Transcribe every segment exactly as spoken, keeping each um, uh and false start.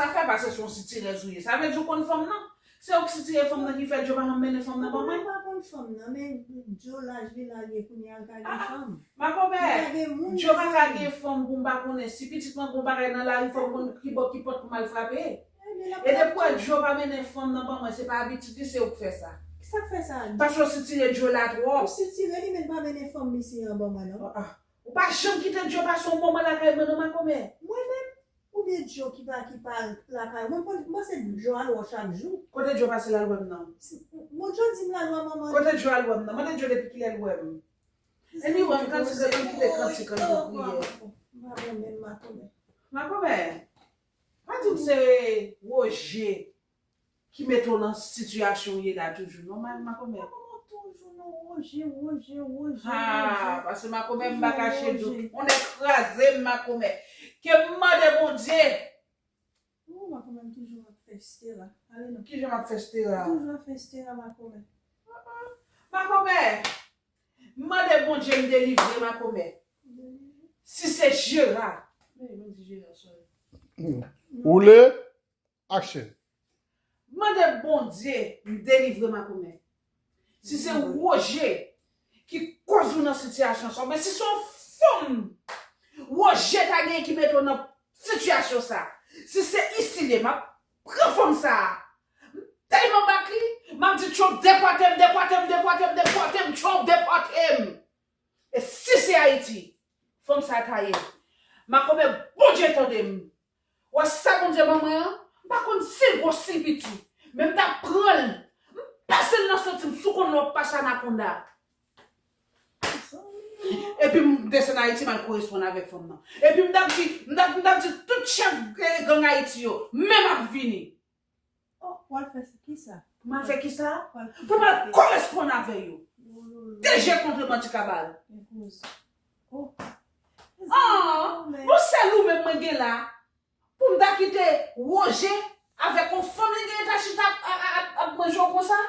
Sa fè pa se se yon sitirèz ou ye. Sa vle di ou konn fanm nan? Se ou k sitire fanm nan ki fè Djo pa janm mennen fanm nan ban mwen? Mwen pa konn fanm nan, men Djo laj li lage kounye a l ka gen fanm. Makomè, Djo pa ka gen fanm pou m pa konnen. Si pitit mwen gon bagay nan lari, fò m konn ki bò ki pòt pou m al frape. E depi w wè Djo pa mennen fanm nan ban mwen, se pa abitid li, se ou k fè sa. Kisa k fè sa? Paske w sitire Djo la twòp. M sitire li, men l pa mennen fanm misye an ban mwen, non. Ou pa janm kite Djo pase yon moman lakay mwen non, makomè. Mwen menm? Oubyen Djo ki pa, ki pa lakay ou? Mwen, mwen panse Djo al wè w chak jou. Kote Djo pase l al wè m nan? Bon, Djo di m l al wè manman. Kote Djo al wè m nan? Mande Djo depi kilè l wè m. Anyway, m kantik, m kite kantik an pou priyè. M pa bon menm, makomè. Makomè, pa di m se Woje ki mete w nan sitiyasyon w ye la toujou non, makomè. Makomè toujou nan Woje, Woje, Woje, Woje. Paske makomè m pa kache dout. On nèg kraze m, makomè. Ke m mande Bondye. Ou makomè m toujou ap fè stera. Ale non. Kijan m ap fè stera? Toujou ap fè stera, makomè. Makomè, m mande Bondye m delivre, makomè. Si se Jera. Ou le? Action. Mande Bondye m delivre makomè. Si se Woje ki koz ou nan sitiyasyon sa, oubyen si se yon fanm Woje ta genyen ki mete w nan sitiyasyon sa, si se isi l ye, m ap pran fanm sa a. M tèlman bat li, m ap di Trump depòte m, depòte m, depòte m, depòte m, Trump depòte m. E si se Ayiti, fanm sa ta ye. Makomè, Bondye tande m. Wè sa Bondye ban mwen an, m pa konn si l gwo si l piti, men m ta pran l, m pase l nan senti m, si w konn lè w ap pase anakonda. Epi m desann Ayiti, m al koresponn avèk fanm nan. Epi m t ap di, m t ap, m t ap di tout chèf gang Ayiti yo, men m ap vini. Oh, w al fè kisa? M al fè kisa? Pou m al koresponn avè yo. Deje kontre bandi kabal. Oh, yon sèl ou menm mwen gen la. Pou m ta kite Woje avèk yon fanm li genyen ta chita ap, ap, ap, ap manje w konsa?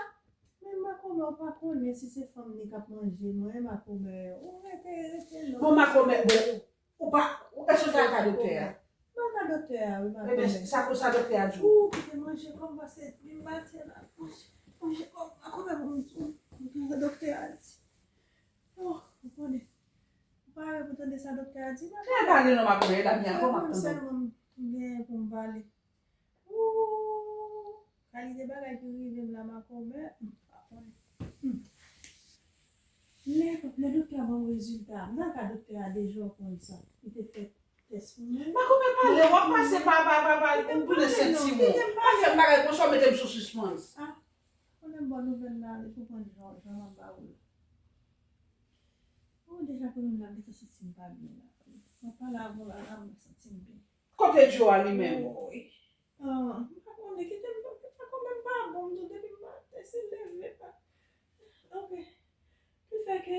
Men makomè, ou pa konnen si se fanm li k ap manje mwen, makomè. Ou rete, rete non. Bon, makomè, bon, ou pa, ou, èske w ta ka doktè a? M pa ka doktè a, wi, makomè. Ebyen, sa pou sa doktè a di w? Ou kite manje kòm pase li maten la. Manje, manje kòm, makomè, pou m, pou m, pou m, doktè a di. Oh, ou konnen. Ou pare pou tande sa doktè a di, makomè? Fè pale non, makomè, e la byen ankò m ap tande w. Sèlman m gen pou m pale. Ooh, kalite bagay ki rive m la, makomè, m pa konnen. Hmm. Lè, lè doktè a ban m rezilta, m nan ka doktè a deja w konn sa. Li te fè tès pou mwen. Makomè pale, w ap pase pa, pa, pa, pa, ou boule senti w. Pa fè m bagay konsa, w mete m sou sispans. Ah, konnen m ba w nouvèl la, li konprann jan, jan m ap ba ou l. Ou deja konnen m la, m deja santi m pa byen la. M ap pale avè w la, la, m santi m byen. Kote Djo a li menm? Woy. Ah, m pa konnen, kite m, m pa konnen m pa bon, m tou depi m pa te se leve pa. Ok. Ki fè ke,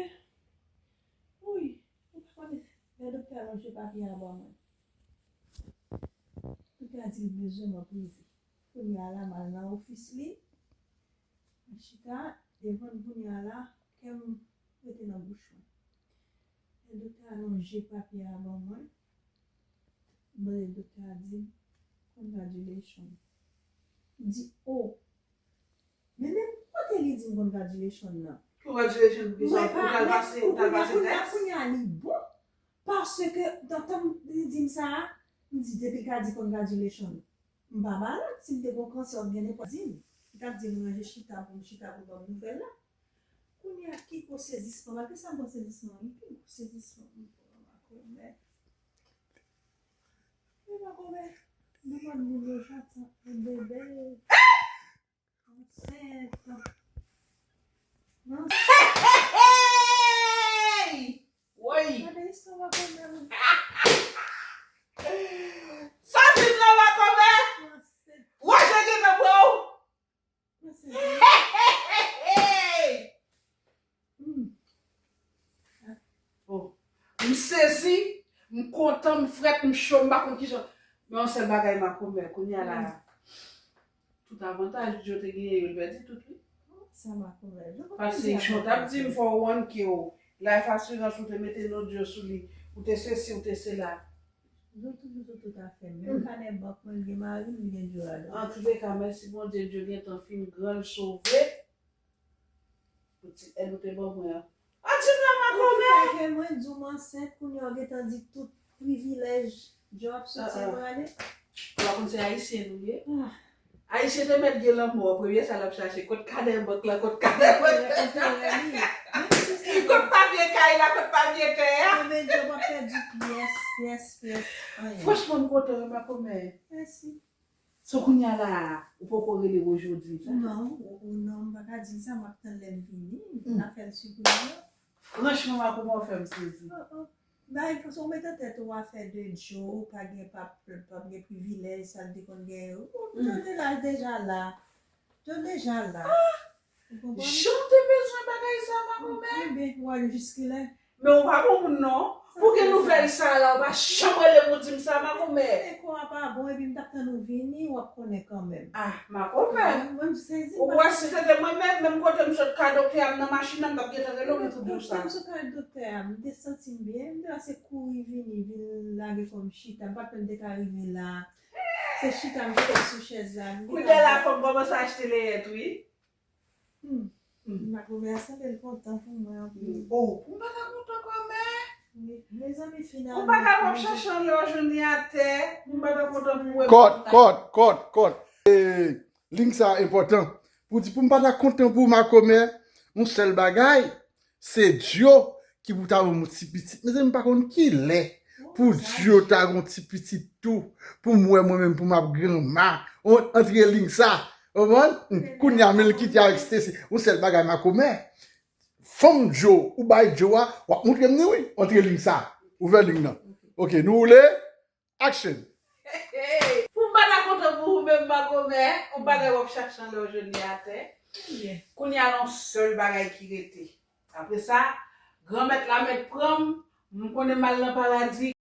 wi, m pa konnen, lè doktè a lonje papye a ban mwen. Doktè a di l bezwen mwen prive. Kounye a la, m al nan ofis li. M chita devan l kounye a la, kè m rete nan bouch mwen. Lè doktè a lonje papye a ban mwen, m tande doktè a di m, "Congratulations." M di, "Oh." Men menm kote li di m congratulations nan. Congratulations pou kisa? Ou t al pase, ou t al pase tès? Kounye a, kounye a, kounye a li bon. Paske, nan tan li di m sa a, m di, depi l ka di congratulations, m pa malad, si m te gon kansè oubyen nenpòt, di m. Li t ap di m ranje chita pou m chita pou l ban m nouvèl la. Kounye a, ki gwo sezisman, malgre sa m pran sezisman an, li pi gwo sezisman m pran, makomè. Wi, makomè, demann moun yo chak sa, bebe. Ansent. Hey! Woy! Gade istwa makomè. Sa vin nan makomè? Ansent. Woy, je gen nan bra w. Ansent. Hey! Hmm. Oh. M sezi, m kontan, m frèt, m cho, m pa konn kijan. Men yon sèl bagay makomè, kounye a la, tout avantaj Djo te genyen yo, l pèdi tout, wi. Sa makomè? Paske Djo t ap di m fò w one K w, life assurance ou te mete non Djo sou li, ou te sesi, ou te sela. Djo toujou sou tout afè m. Menm kanè bank mwen, l gen mari m, li gen Djo ladan. Antouleka, mèsi Bondye, Djo gentan fin gran, l sove. Pou ti èd ou te ban mwen an. A, di m la, makomè! Sa ki fè ke mwen di w m ansent, kounye a w gentan di tout privilèj Djo ap soti pou ale. Ou pa konn se Ayisyen nou ye? Ayisyen te mèt gen lanmò, premye sa l ap chache, kot kanè bank la, kot kanè bank la. Kot papye kay la, kot papye tè a. Enben, Djo p ap pèdi pyès, pyès, pyès, anyen. Franchman, m kontan wi, makomè. Mèsi. So, kounye a la, ou poko rele Roger, ou di l sa? Non, ou, ou non, m pa ka di l sa, m ap tann lè m vini, m ta fè l sipriz lan. Franchman, makomè, ou fè m sezi. Bay, paske ou met nan tèt ou afè de Djo, pa gen, p ap, p ap gen privilèj, sa l te konn gen yo. Bon, Djo te la, l deja la. Djo deja la. Ou konprann? Jan w te bezwen bagay sa, makomè. Enben, w al jiskilè. Men ou pa bon moun non. Pou gen nouvèl sa la, ou pa janm rele m ou di m sa, makomè. Men kò a pa bon, epi m t ap tann ou vini, w ap konnen kanmenm. Ah, makomè. Mwen, mwen m sezi. Ou wè si se te mwen menm, menm kote m sot ka doktè a, m nan machin nan, m t ap gentan rele w, m tou di w sa. Mwen sot ka doktè a, m te santi m byen, m te pase kouri vini, vin lage kò m chita, m pa t menm te ka rive la. Se chita m chita sou chèz la. Kounye a la, fò m kòmanse achte leyèt, wi. Hmm. Hmm. Makomè a sanble l kontan pou mwen anpil. Oh, pou m pa ta kontan kòmè. Wi, mezanmi, finalman. Ou pa ka w ap chache anlè w jwenn li atè. Pou m pa ta kontan pou wè. Kòt, kòt, kòt, kòt. E, liy sa enpòtan. Pou di, pou m pa ta kontan pou makomè, yon sèl bagay, se Djo ki pou ta ban m yon ti pitit. Mezanmi, m pa konn kilè pou Djo ta gon ti pitit tou. Pou m wè mwen menm, pou m ap granma. On, antre liy sa. Konprann? Kounye a, men l kite avèk Stacy. Yon sèl bagay, makomè. Fanm Djo, ou bay Djo a, w ap montre m li, wi. Antre liy sa. Ouvè liy nan. Ok, nou woule. Action! Pou m pa ta kontan pou ou menm, makomè, yon bagay w ap chache anlè w jwenn li atè. Kounye a, yon sèl bagay ki rete. Apre sa, Granmèt la mèt pran m, m konnen m al nan paradi,